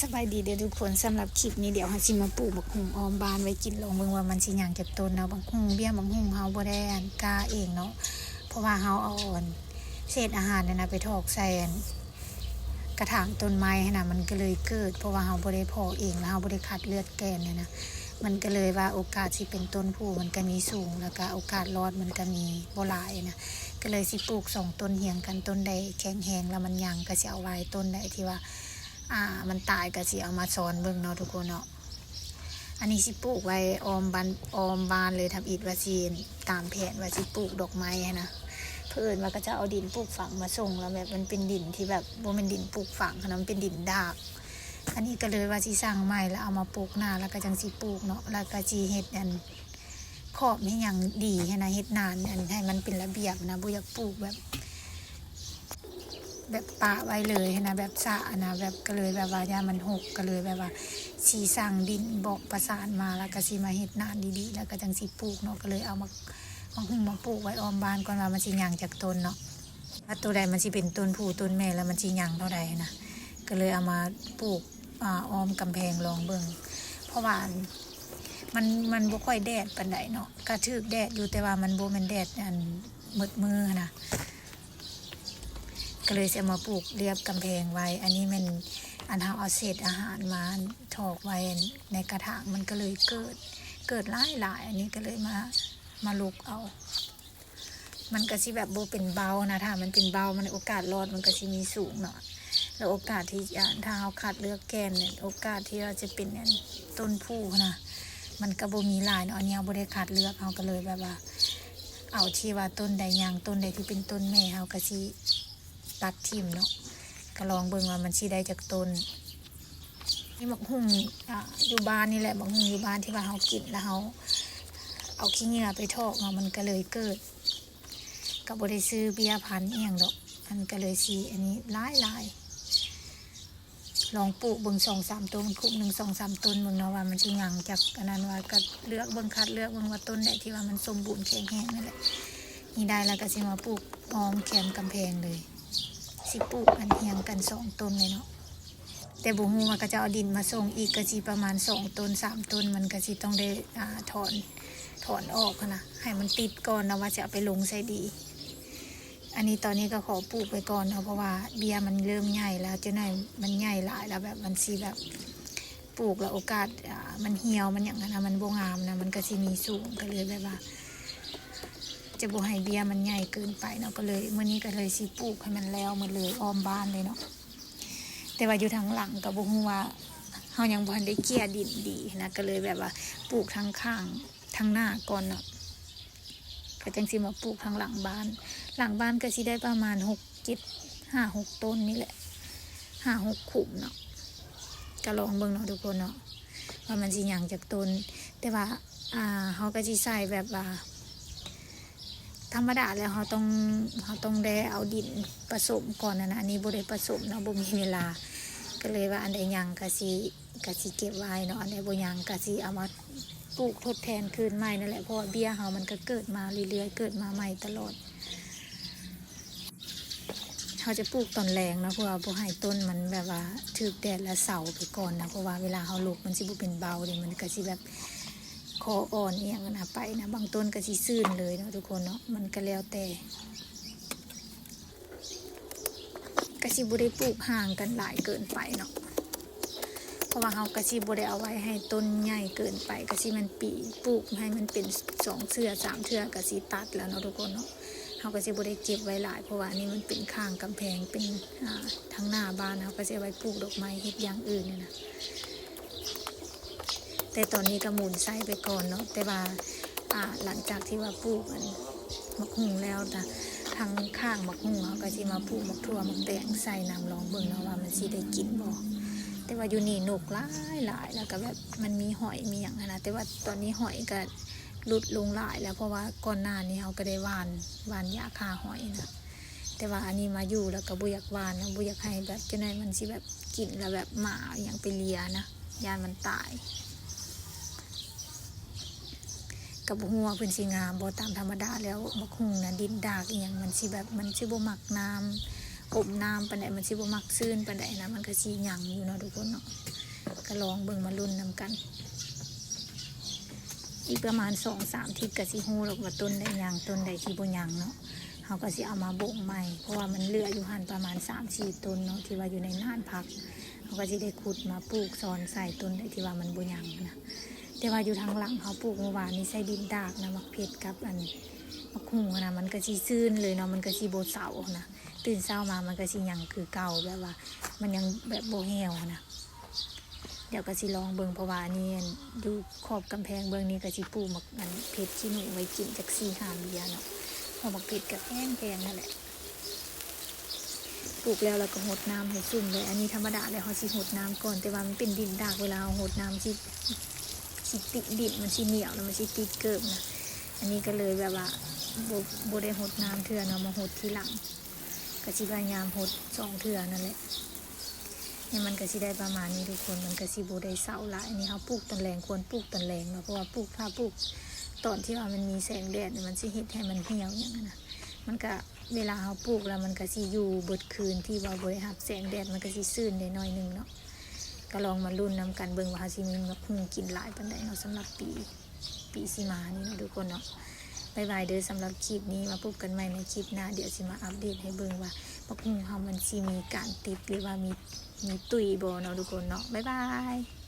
ສະບາຍດີເດີທຸກຄົນ, ສຳລັບຄລິບນີ້ ດຽວເຮົາຊິມາປູກບັກຫຸ່ງອ້ອມບ້ານໄວ້ກິນ, ລອງເບິ່ງວ່າມັນຊິຫຍັງຈັກຕົ້ນເນາະ. ບັກຫຸ່ງເບ້ຍບັກຫຸ່ງເຮົາບໍ່ໄດ້ອັນກ້າເອງເນາະ, ເພາະວ່າເຮົາເອົາອັນເສດອາຫານນັ້ນນະໄປຖອກໃສ່ອັນກະຖາງຕົ້ນໄມ້ຫັ້ນນະ, ມັນກໍເລີຍເກີດ. ເພາະວ່າເຮົາບໍ່ໄດ້ເພາະເອງ ແລ້ວເຮົາບໍ່ໄດ້ຄັດເລືອກແກ່ນຫັ້ນນະ, ມັນກໍເລີຍວ່າໂອກາດຊິເປັນຕົ້ນຜູ້ມັນກໍມີສູງ, ແລ້ວກໍໂອກາດລອດມັນກໍມີບໍ່ຫຼາຍນະ. ກໍເລີຍຊິປູກສອງຕົ້ນຮຽງກັນ, ຕົ້ນໃດແຂງແຮງແລ້ວມັນຍັງ ກໍຊິເອົາໄວ້, ຕົ້ນໃດທີ່ວ່າ ອ່າ ມັນຕາຍກໍຊິເອົາມາຊ້ອນເບິ່ງເນາະທຸກຄົນເນາະ. ອັນນີ້ຊິປູກໄວ້ອ້ອມບ້ານ ອ້ອມບ້ານເລີຍ, ທຳອິດວ່າຊິຕາມແຜນວ່າຊິປູກດອກໄມ້ຫັ້ນນະ. ເພິ່ນວ່າເຂົາເຈົ້າເອົາດິນປູກຝັງມາສົ່ງ ແລ້ວແບບມັນເປັນດິນທີ່ແບບບໍ່ແມ່ນດິນປູກຝັງຫັ້ນນະ, ມັນເປັນດິນດາກ. ອັນນີ້ກໍເລີຍວ່າຊິສ້າງໃໝ່ ແລ້ວເອົາມາປົກໜ້າ ແລ້ວກໍຈັ່ງຊິປູກເນາະ, ແລ້ວກໍຊິເຮັດອັນ ຂອບໃຫ້ຫຍັງດີຫັ້ນນະ, ເຮັດໜ້າອັນໃຫ້ມັນເປັນລະບຽບນະ, ບໍ່ຢາກປູກແບບ ແບບປະໄວ້ເລີຍຫັ້ນນະ, ແບບສະຫັ້ນນະ, ແບບ ກໍເລີຍແບບວ່າຢ້ານມັນຮົກ, ກໍເລີຍແບບວ່າຊິສ້າງດິນບລັອກປະສານມາ ແລ້ວກໍຊິມາເຮັດໜ້າດີໆ ແລ້ວກໍຈັ່ງຊິປູກເນາະ. ກໍເລີຍເອົາໝາກ ໝາກຫຸ່ງມາປູກໄວ້ອ້ອມບ້ານກ່ອນ ວ່າມັນຊິຫຍັງຈັກຕົ້ນເນາະ. ວ່າໂຕໃດມັນຊິເປັນຕົ້ນຜູ້ຕົ້ນແມ່ ແລ້ວມັນຊິຫຍັງເທົ່າໃດຫັ້ນນະ, ກໍເລີຍເອົາມາປູກ ອ່າ ອ້ອມກຳແພງລອງເບິ່ງ. ເພາະວ່າມັນ ມັນບໍ່ຄ່ອຍແດດປານໃດເນາະ, ກະຖືກແດດຢູ່ ແຕ່ວ່າມັນບໍ່ແມ່ນແດດອັນໝົດມື້ຫັ້ນນະ, ກໍເລີຍຊິເອົາມາປູກລຽບກຳແພງໄວ້. ອັນນີ້ແມ່ນອັນເຮົາເອົາເສດອາຫານມາຖອກໄວ້ໃນກະຖາງ, ມັນກໍເລີຍເກີດ ເກີດຫຼາຍໆ. ອັນນີ້ກໍເລີຍມາ ມາລຸກເອົາ. ມັນກໍຊິແບບບໍ່ເປັນເບົ້ານະ, ຖ້າມັນເປັນເບົ້າ ມັນໂອກາດລອດມັນກໍຊິມີສູງເນາະ, ແລ້ວໂອກາດທີ່ ອາ ຖ້າເຮົາຄັດເລືອກແກ່ນ ໂອກາດທີ່ວ່າຈະເປັນອັນຕົ້ນຜູ້ນະ ມັນກໍບໍ່ມີຫຼາຍເນາະ. ອັນນີ້ເຮົາບໍ່ໄດ້ຄັດເລືອກ, ເຮົາກໍເລີຍແບບວ່າເອົາທີ່ວ່າຕົ້ນໃດຍັງ ຕົ້ນໃດທີ່ເປັນຕົ້ນແມ່ ເຮົາກໍຊິຕັດຖິ້ມເນາະ, ກໍລອງເບິ່ງວ່າມັນຊິໄດ້ຈັກຕົ້ນ. ມີໝາກຫຸ່ງ ອ່າ ຢູ່ບ້ານນີ້ແຫຼະ, ໝາກຫຸ່ງຢູ່ບ້ານທີ່ວ່າເຮົາກິນ ແລ້ວເຮົາເອົາຂີ້ເຫຍື້ອໄປຖອກເນາະ, ມັນກໍເລີຍເກີດ. ກໍບໍ່ໄດ້ຊື້ເບ້ຍພັນອີ່ຫຍັງດອກ, ມັນກໍເລີຍຊິອັນນີ້ຫຼາຍໆ. ລອງປູກເບິ່ງສອງສາມຕົ້ນ, ຄຸກໜຶ່ງສອງສາມຕົ້ນເບິ່ງເນາະ, ວ່າມັນຊິຫຍັງຈັກອັນນັ້ນ, ວ່າກໍເລືອກເບິ່ງ ຄັດເລືອກເບິ່ງວ່າຕົ້ນໃດທີ່ວ່າມັນສົມບູນແຂງແຮງນັ້ນແຫຼະ. ນີ້ໄດ້ແລ້ວກໍຊິມາປູກອ້ອມແຄມກຳແພງເລີຍ, ຊິປູກອັນຮຽງກັນສອງຕົ້ນເລີຍເນາະ. ແຕ່ບໍ່ຮູ້ວ່າເຂົາເຈົ້າເອົາດິນມາສົ່ງອີກ ກໍຊິປະມານສອງຕົ້ນ ສາມຕົ້ນ, ມັນກໍຊິຕ້ອງໄດ້ ອ່າ ຖອນ ຖອນອອກຫັ້ນນະ ໃຫ້ມັນຕິດກ່ອນນະ ວ່າຈະເອົາໄປລົງໃສດີ. ອັນນີ້ຕອນນີ້ກໍຂໍປູກໄວ້ກ່ອນເນາະ, ເພາະວ່າເບ້ຍມັນເລີ່ມໃຫຍ່ແລ້ວ, ເຈົ້າໜ້ອຍມັນໃຫຍ່ຫຼາຍແລ້ວ ແບບມັນຊິແບບ ປູກແລ້ວໂອກາດ ອ່າ ມັນຫ່ຽວ ມັນຫຍັງຫັ້ນນະ ມັນບໍ່ງາມນະ, ມັນກໍຊິມີສູງ, ກໍເລີຍແບບວ່າ ຈະບໍ່ໃຫ້ເບ້ຍມັນໃຫຍ່ເກີນໄປເນາະ, ກໍເລີຍ ມື້ນີ້ກໍເລີຍຊິປູກໃຫ້ມັນແລ້ວໝົດເລີຍ ອ້ອມບ້ານເລີຍເນາະ. ແຕ່ວ່າຢູ່ທາງຫຼັງກໍບໍ່ຮູ້ວ່າ ເຮົາຍັງບໍ່ທັນໄດ້ເກ່ຍດິນດີນະ, ກໍເລີຍແບບວ່າປູກທາງຂ້າງ ທາງໜ້າກ່ອນເນາະ, ກໍຈັ່ງຊິມາປູກທາງຫຼັງບ້ານ. ຫຼັງບ້ານກໍຊິໄດ້ປະມານຫົກ ເຈັດ ຫ້າ ຫົກຕົ້ນນີ້ແຫຼະ, ຫ້າ ຫົກຂຸມເນາະ. ກໍລອງເບິ່ງເນາະທຸກຄົນເນາະ ວ່າມັນຊິຫຍັງຈັກຕົ້ນ. ແຕ່ວ່າ ອ່າ ເຮົາກໍຊິໃສ່ແບບວ່າ ທຳມະດາແລ້ວເຮົາຕ້ອງ ເຮົາຕ້ອງໄດ້ເອົາດິນປະສົມກ່ອນຫັ້ນນະ, ອັນນີ້ບໍ່ໄດ້ປະສົມເນາະ ບໍ່ມີເວລາ, ກໍເລີຍວ່າອັນໃດຍັງກໍຊິ ກໍຊິເກັບໄວ້ເນາະ, ອັນໃດບໍ່ຍັງກໍຊິເອົາມາປູກທົດແທນຄືນໃໝ່ນັ້ນແຫຼະ, ເພາະວ່າເບ້ຍເຮົາມັນກໍເກີດມາເລື້ອຍໆ ເກີດມາໃໝ່ຕະຫຼອດ. ເຮົາຈະປູກຕອນແລງເນາະ ເພື່ອບໍ່ໃຫ້ຕົ້ນມັນແບບວ່າຖືກແດດລະເຊົາໄປກ່ອນນະ, ເພາະວ່າເວລາເຮົາລົກມັນຊິບໍ່ເປັນເບົ້າເດ້, ມັນກໍຊິແບບຄໍອ່ອນອີ່ຫຍັງຫັ້ນນະໄປນະ, ບາງຕົ້ນກໍຊິຊື້ນເລີຍເນາະທຸກຄົນເນາະ, ມັນກໍແລ້ວແຕ່. ກະຊິບໍ່ໄດ້ປູກຫ່າງກັນຫຼາຍເກີນໄປເນາະ, ເພາະວ່າເຮົາກະຊິບໍ່ໄດ້ເອົາໄວ້ໃຫ້ຕົ້ນໃຫຍ່ເກີນໄປ, ກະຊິແມ່ນປີ ປູກໃຫ້ມັນເປັນສອງເທື່ອສາມເທື່ອກະຊິຕັດແລ້ວເນາະທຸກຄົນເນາະ. ເຮົາກະຊິບໍ່ໄດ້ເກັບໄວ້ຫຼາຍ ເພາະວ່າອັນນີ້ມັນເປັນຂ້າງກຳແພງ ເປັນ ອ່າ ທາງໜ້າບ້ານ, ເຮົາກະຊິເອົາໄວ້ປູກດອກໄມ້ເຮັດຢ່າງອື່ນຫັ້ນນະ. ແຕ່ຕອນນີ້ກໍໝູນໃສ່ໄປກ່ອນເນາະ, ແຕ່ວ່າ ອ່າ ຫຼັງຈາກທີ່ວ່າປູກອັນໝາກຫຸ່ງແລ້ວນະ, ທາງຂ້າງໝາກຫຸ່ງເຮົາກໍຊິມາປູກໝາກຖົ່ວໝາກແຕງໃສ່ນຳ, ລອງເບິ່ງເນາະວ່າມັນຊິໄດ້ກິນບໍ່. ແຕ່ວ່າຢູ່ນີ້ນົກຫຼາຍໆ ແລ້ວກໍແບບມັນມີຫອຍມີຫຍັງຫັ້ນນະ, ແຕ່ວ່າຕອນນີ້ຫອຍກໍຫຼຸດລົງຫຼາຍແລ້ວ ເພາະວ່າກ່ອນໜ້ານີ້ເຮົາກໍໄດ້ຫວ່ານ ຫວ່ານຢາຂ້າຫອຍນະ. ແຕ່ວ່າອັນນີ້ມາຢູ່ແລ້ວກໍບໍ່ຢາກຫວ່ານນະ, ບໍ່ຢາກໃຫ້ແບບ ຈັ່ງໃດມັນຊິແບບກິນແລ້ວແບບໝາອີ່ຫຍັງໄປເລຍນະ, ຢ້ານມັນຕາຍ. ກໍບໍ່ຮູ້ວ່າເພິ່ນຊິງາມບໍ່, ຕາມທຳມະດາແລ້ວບັກຫຸ່ງນະ ດິນດາກອີ່ຫຍັງ ມັນຊິແບບ ມັນຊິບໍ່ມັກນ້ຳ ກົມນ້ຳປານໃດ ມັນຊິບໍ່ມັກຊື້ນປານໃດນະ ມັນກໍຊິຍັງຢູ່ເນາະທຸກຄົນເນາະ. ກໍລອງເບິ່ງ ມາລຸ້ນນຳກັນ. ອີກປະມານສອງສາມທິດກໍຊິຮູ້ແລ້ວວ່າຕົ້ນໃດຍັງ ຕົ້ນໃດທີ່ບໍ່ຍັງເນາະ. ເຮົາກໍຊິເອົາມາບົ່ງໃໝ່ ເພາະວ່າມັນເຫຼືອຢູ່ຫັ້ນປະມານສາມສີ່ຕົ້ນເນາະ ທີ່ວ່າຢູ່ໃນໜານຜັກ. ເຮົາກໍຊິໄດ້ຂຸດມາປູກຊ້ອນໃສ່ຕົ້ນໃດທີ່ວ່າມັນບໍ່ຍັງນະ. ແຕ່ວ່າຢູ່ທາງຫຼັງເຮົາປູກມື້ວານນີ້ໃສ່ດິນດາກນະ ໝາກເຜັດກັບອັນໝາກຫຸ່ງຫັ້ນນະ ມັນກໍຊິຊື່ນເລີຍເນາະ ມັນກໍຊິບໍ່ເຊົາຫັ້ນນະ. ຕື່ນເຊົ້າມາມັນກໍຊິຍັງຄືເກົ່າ ແບບວ່າມັນຍັງແບບບໍ່ແຫ້ວຫັ້ນນະ. ດຽວກໍຊິລອງເບິ່ງ ເພາະວ່າອັນນີ້ ອັນ ຢູ່ຂອບກຳແພງເບື້ອງນີ້ກໍຊິປູກໝາກ ອັນ ເຜັດຂີ້ໜູໄວ້ກິນຈັກສີ່ຫ້າເບຍເນາະ ເພາະໝາກເຜັດກໍແພງໆ ຫັ້ນແຫຼະ. ປູກແລ້ວ ແລ້ວກໍຫົດນ້ຳໃຫ້ຊຸ່ມເລີຍ. ອັນນີ້ທຳມະດາແລ້ວເຮົາຊິຫົດນ້ຳກ່ອນ ແຕ່ວ່າມັນເປັນດິນດາກ ເວລາເຮົາຫົດນ້ຳຊິ ຊິຕິດດິນ ມັນຊິໜຽວ ແລ້ວມັນຊິຕິດເກີບນະ. ອັນນີ້ກໍເລີຍແບບວ່າ ບໍ່ ບໍ່ໄດ້ຫົດນ້ຳເທື່ອເນາະ ມາຫົດທີຫຼັງ. ກໍຊິພະຍາຍາມຫົດສອງເທື່ອນັ້ນແຫຼະ. ນີ້ມັນກໍຊິໄດ້ປະມານນີ້ທຸກຄົນ ມັນກໍຊິບໍ່ໄດ້ເຊົາຫຼາຍ. ອັນນີ້ເຮົາປູກຕອນແລງ ຄວນປູກຕອນແລງເນາະ ເພາະວ່າປູກ ຖ້າປູກຕອນທີ່ວ່າມັນມີແສງແດດນີ້ ມັນຊິເຮັດໃຫ້ມັນຫ່ຽວຫຍັງຫັ້ນນະ. ມັນກໍ ເວລາເຮົາປູກແລ້ວ ມັນກໍຊິຢູ່ເບິດຄືນ ທີ່ວ່າບໍ່ໄດ້ຮັບແສງແດດ ມັນກໍຊິຊື້ນໄດ້ໜ້ອຍໜຶ່ງເນາະ. ກໍລອງມາລຸ້ນນຳກັນເບິ່ງວ່າເຮົາຊິມີໝາກຫຸ່ງກິນຫຼາຍປານໃດເນາະ ສຳລັບປີ ປີຊິມານີ້ເນາະທຸກຄົນເນາະ. ບາຍບາຍເດີ ສຳລັບຄລິບນີ້ ມາພົບກັນໃໝ່ໃນຄລິບໜ້າ. ດຽວຊິມາອັບເດດໃຫ້ເບິ່ງວ່າໝາກຫຸ່ງເຮົາມັນຊິມີການຕິດ ຫຼືວ່າມີ ມີຕຸ້ຍບໍ່ເນາະທຸກຄົນເນາະ. ບາຍບາຍ.